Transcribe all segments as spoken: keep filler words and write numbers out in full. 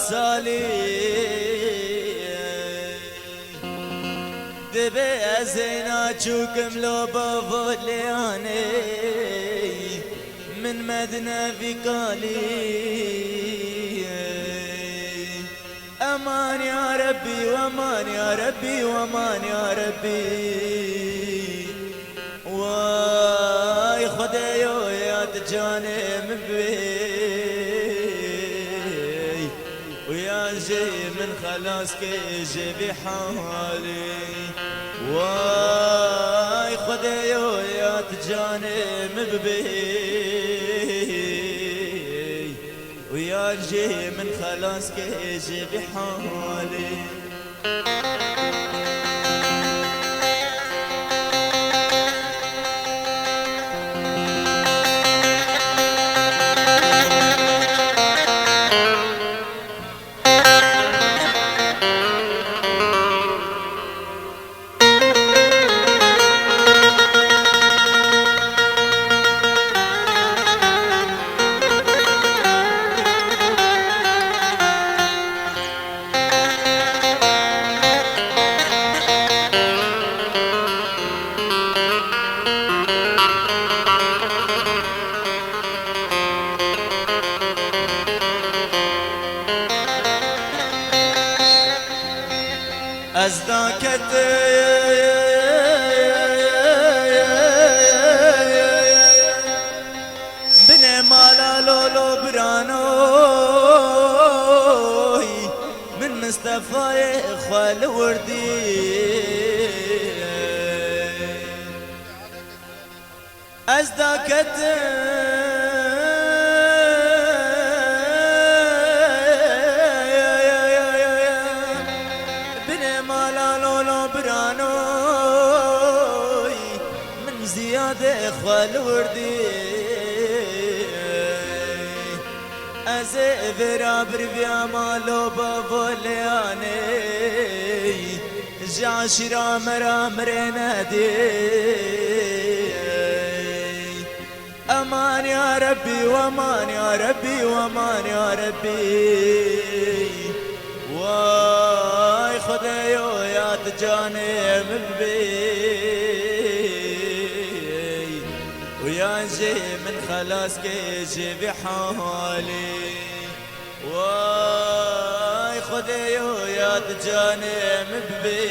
Salî. Divê ez ê naçûkim lo bavo lêyanê, min medine vî kalî. Eman ya Rebbî, eman ya Rebbî, eman ya Rebbî. Way Xwedê yo, ya tu canê min bibê, û yan jî min xelas ke ji vî halê. Way Xwedê yo, ya tu canê min bibê, û yan jî min xelas ke ji vî halê. Ez daketim binê mala lolo biranoy, min Mistefayê xwe li wir dî. Ez daketim binê mala lolo biranoy, min Ziyadê xwe li wir dî. Ez ê vêra birviyama lo bavo lêyanê, ji eşîra me re mirê nedî. Eman ya Rebbî, eman ya Rebbî, eman ya Rebbî. Way Xwedê yo, ya tu canê min bibê, û yan jî min xelas ke ji vî halê. Way Xwedê yo, ya tu canê min bibê,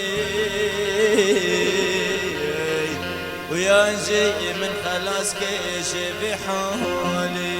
û yan jî min xelas ke ji vî halê.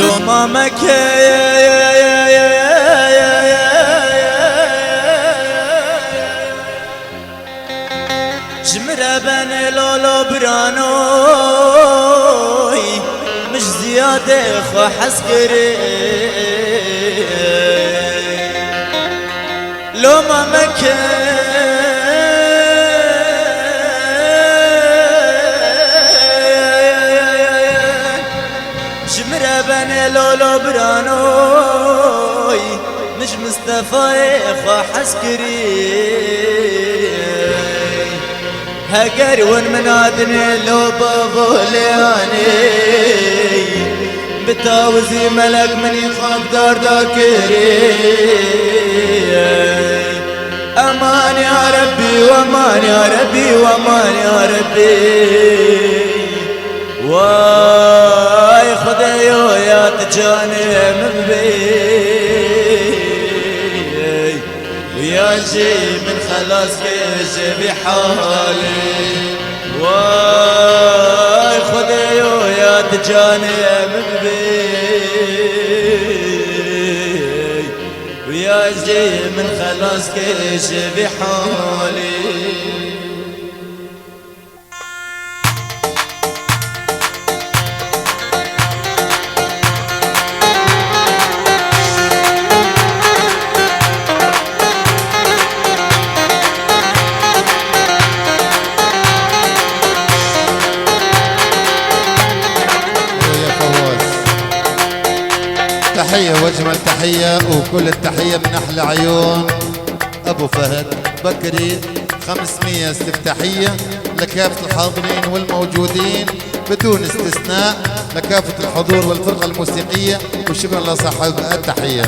Loma meke, ji min re benê lolo biranoy, min ji Ziyadê xwe hez kirê. Loma meke, ji min re benê lolo biranoy, min ji Mistefayê xwe hez kirî. Heger win min adinê lo bavo lêyanê, bi tawizî melek minî xakdar dakirî. Eman ya Rebbî, eman ya Rebbî, eman ya Rebbî. Vay Xwedêyo ya tu canê min bî, ya jî min xelas ke ji vî halî. Vay Xwedêyo ya tu canê min bî, ya jî min xelas ke ji vî halî. يا فواز. تحية وأجمل تحية، وكل التحية من أحلى عيون أبو فهد بكري. خمسمية استفتاحية لكافة الحاضرين والموجودين بدون استثناء، لكافة الحضور والفرقة الموسيقية، وشكرًا لصاحب التحية.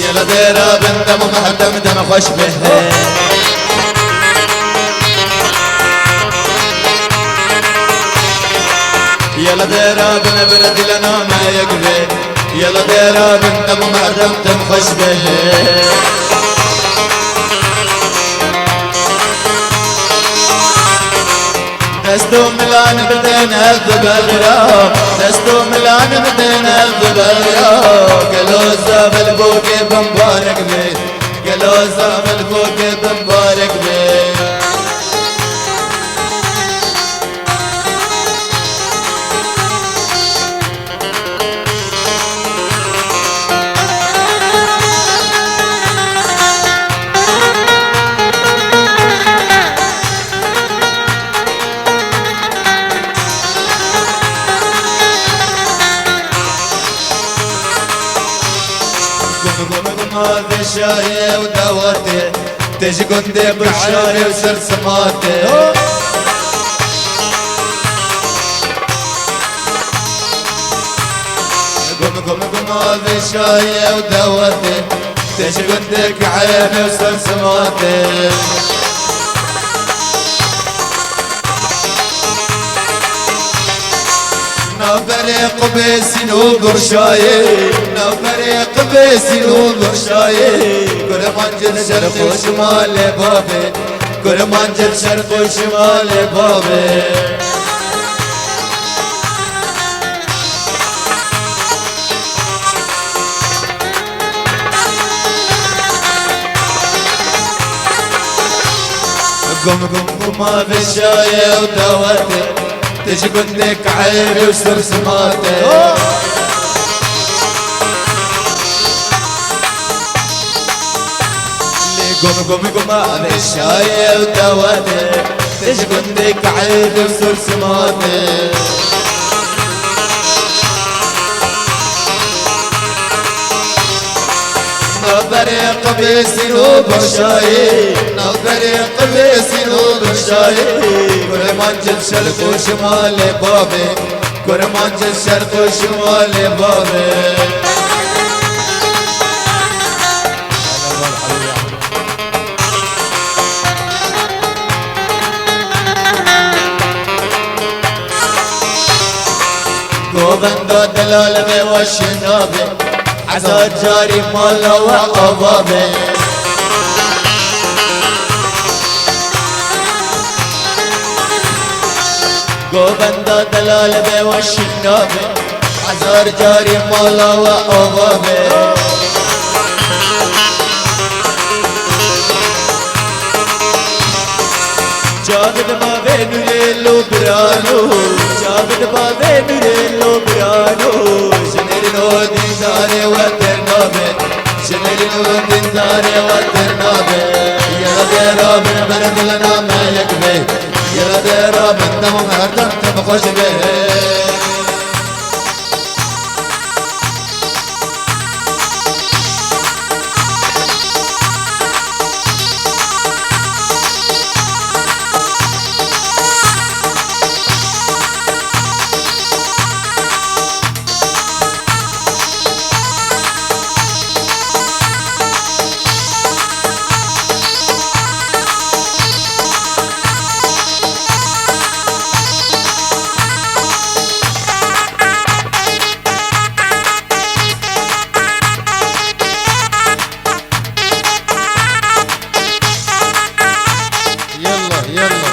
Yê li dêra bin dem û mehdem dem xweş be. Yê li dêra bin bir dile name yek be. Yê li dêra bin dem û mehdem dem xweş be. Dest û milan bidin ev bibera, dest û milan bidin ev bibera. Gelo zabil bokê bimbarek be, gelo zabil bokê bimbarek be. Gum gum gum avê şarê û dawatê, tê ji gundê Qurşarê û ser simatê. Gum gum gum avê şayê û dewatê, tê ji gundê Ke'ebê û ser simatê. Navberê Qubêsîn û Burşayê, navberê Qubêsîn û Burşayê, kurmancên şerq û şimalê bavê, kurmancên şerq û şimalê bavê. Gum gum gum avê şayê û dawetê, tê ji gundê Ke'ebê û ser simatê. Lê gum gum gum avê şayê û dawetê, tê ji gundê Ke'ebê û ser simatê. Navberê Qubêsîn û Burşayê, navberê Qubêsîn û Burşayê, kurmancên şerq û şimalê bavê, kurmancên şerq û şimalê bavê. Benda delal ve weş nabe, hezar carî mala we ava be. Govenda delal ve weş nabe, hezar carî mala we ava be. Çavin bavê nûrê lo birano, çavin bavê nûrê lo birano. Jinêrin o dîndarê we ter nabe, jinêrin o dîndarê we ter nabe. Yara dera bin ber dilna me yek be, yara dera bin dem her dem te bi xweş be. يلا، يلا.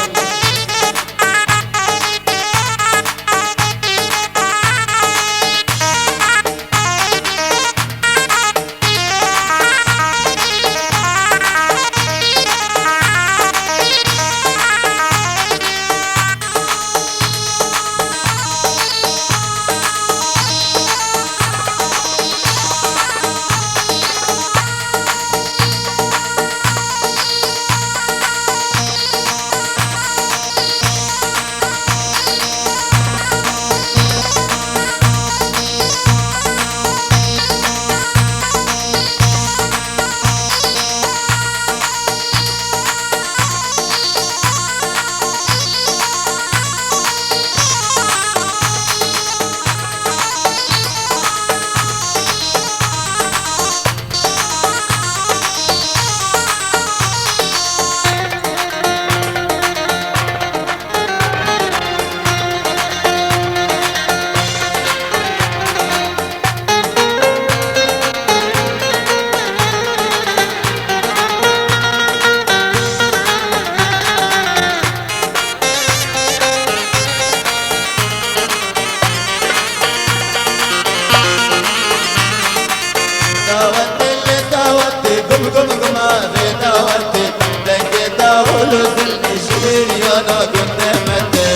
Dawetê lê dawetê, gum gum guma vê dawetê, dengê dawul û zilmê ji bêriyana gundê me tê.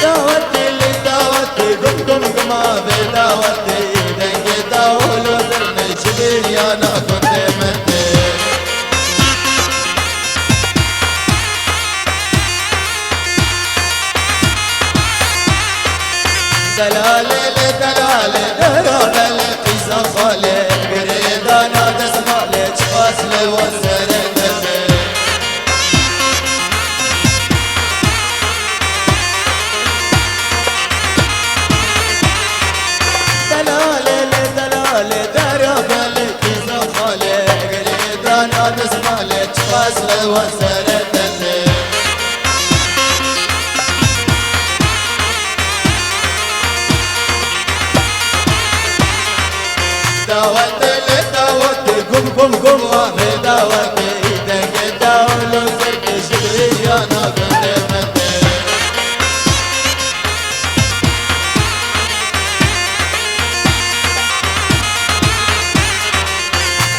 Dawetê lê dawetê, gum gum guma vê dawetê, dengê dawul û zilmê ji bêriyana gundê me tê. Delalê lê delalê, dera belê qîza xalê, girêdana destmalê, çiqas li wan serê derdê. Delalê lê delalê, dera belê qîza xalê, girêdana destmalê, çiqas li wan serê derdê. Dawetê lê dawetê, gum gum gum avê dawetê, dengê dawul û zilmê ji bêriyana gundê me tê.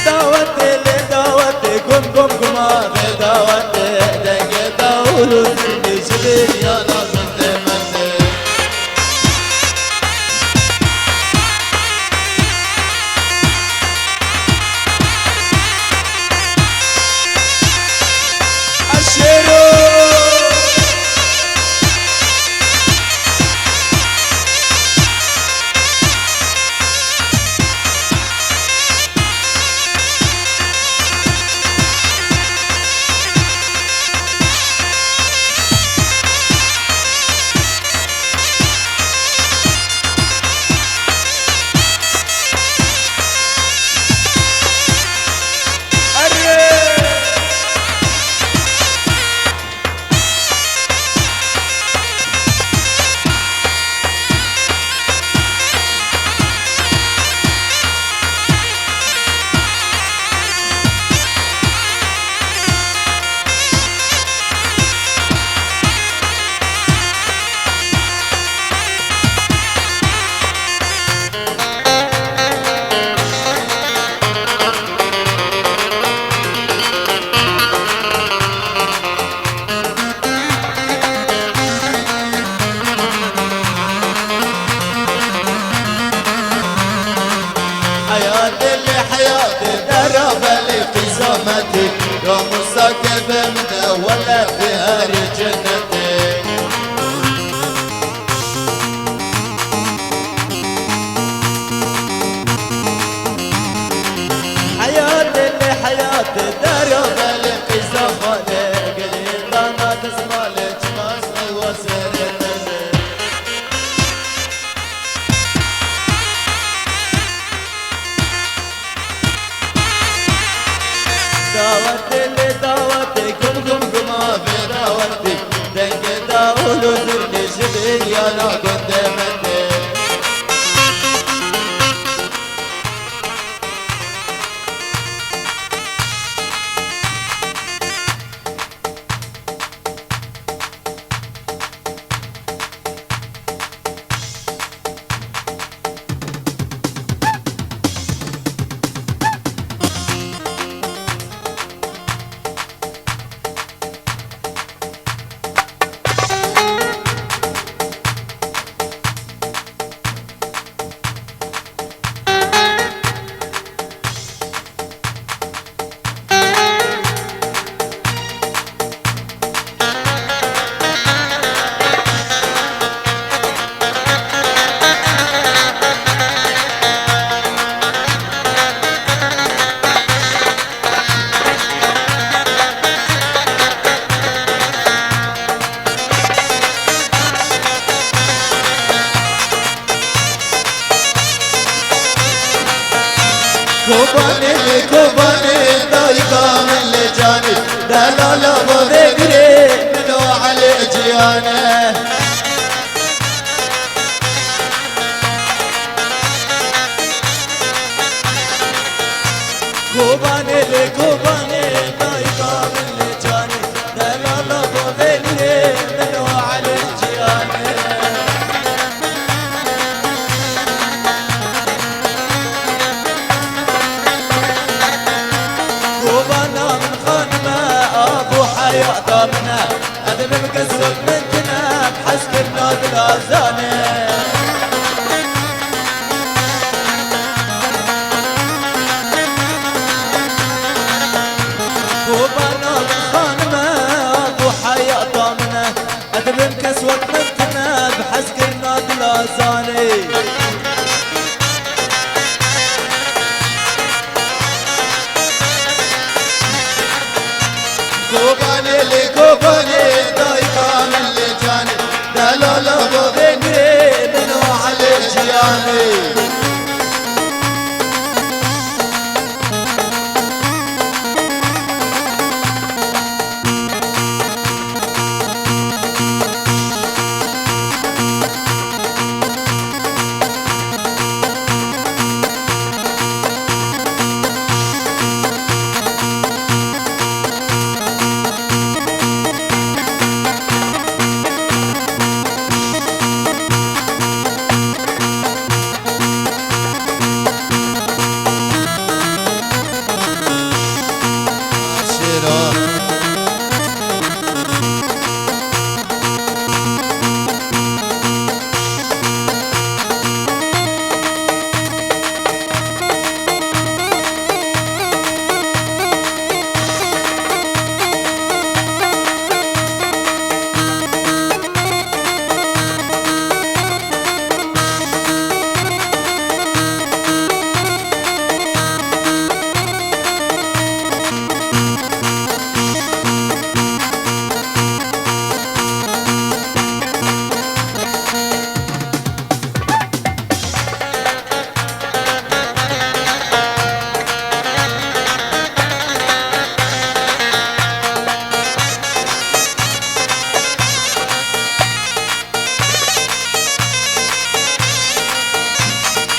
Dawetê lê dawetê, gum gum guma vê dawetê, dengê dawul û zilmê ji bêriyana gundê me tê. Aşêro! Di dera belê qîza xalê, gelê dana dizmalê, çima zilwa serê te. Dawetê lê dawetê, gum gum guma vê dawetî, dengê dawul û zurnê ji vê yana gundê me tê. Kobanê lê kobanê dayika min lê canê, delala bo vê girê min o Elê Ciyanê. Kobanê lê kobanê dayika min lê canê, delala bo vê girê min o Elê Ciyanê. Kobana min xanime, av û heyata min e. Ez bim kes wek min tine, bi hezkirina dila zanê. Kobana min xanime, av û heyata min e. Ez bim kes wek min tine, bi hezkirina dila zanê. Kobanê lê kobanê dayika min lê canê, delala bo vê girê min o Elê Ciyanê. Şêra.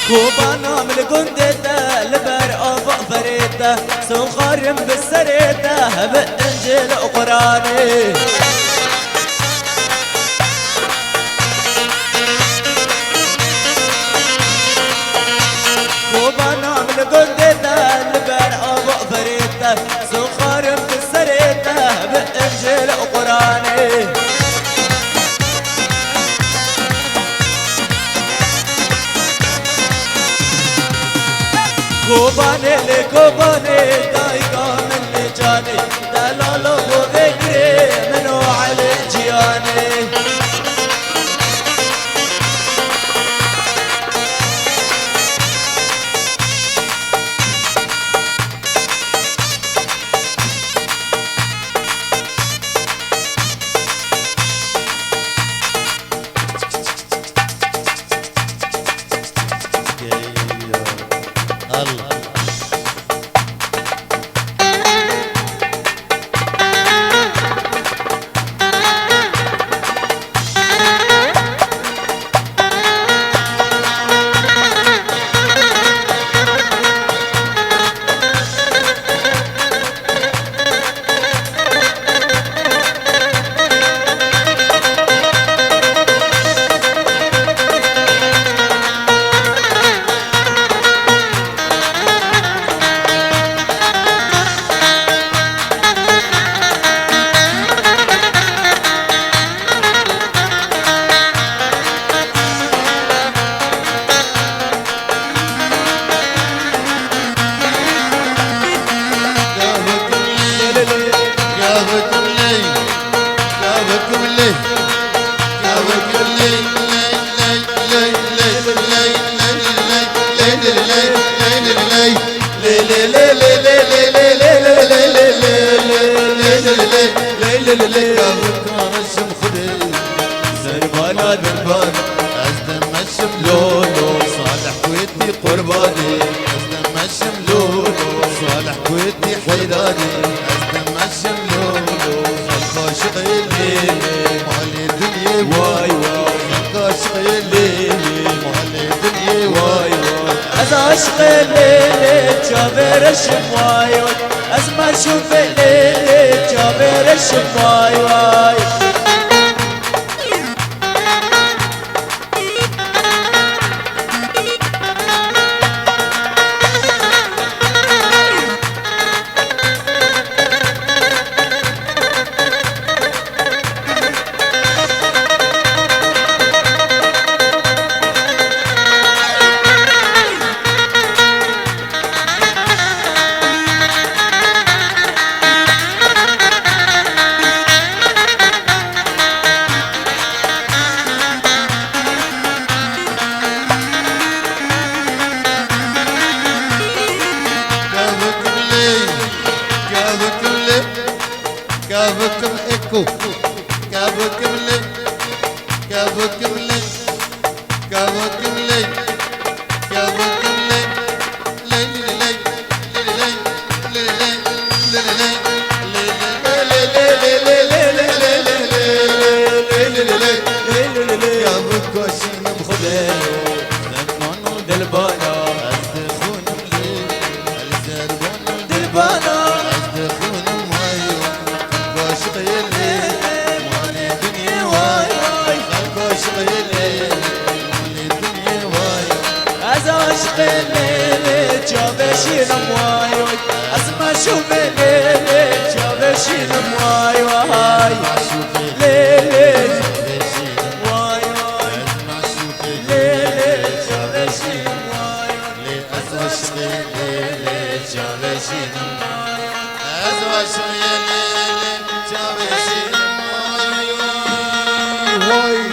Kobana min li gundê te, li ber ava verê te, soxarim bi serê te, hebe Încîl û Quranê. Kobana min li gundê te, li ber ava verê te, soxarim bi serê te, hebe Încîl û Quranê. Kobanê lê kobanê, dayika min lê canê, delala bo vê girê min o Elê Ciyanê. Lê lê lê. Kavika reşim xudê, zerbana derban. Ez dimeşim lolo, Salih Kûtî qurbanê. Ez dimeşim lolo, Salih Kûtî heyranê. Ez dimeşim lolo, xelk aşiqê lê lê. Malê dinyê way way, xelk aşiqê lê lê. Malê dinyê way way. Ez aşiqê lê lê, çavê reşim way way. Ez meşûfê lê lê, çavê reşim way way. Kavikim lê, kavikim lê, kavikim eko, kavikim lê, kavikim lê, kavikim lê, kavikim lê. Ez aşiqê lê lê, çavê şînim way way. Ez meşûfê lê lê, çavê şînim way way. Lê lê, way way. Lê lê, çavê şînim way way. Ez aşiqê lê lê, çavê şînim. Ez aşiqê lê lê, çavê şînim way way.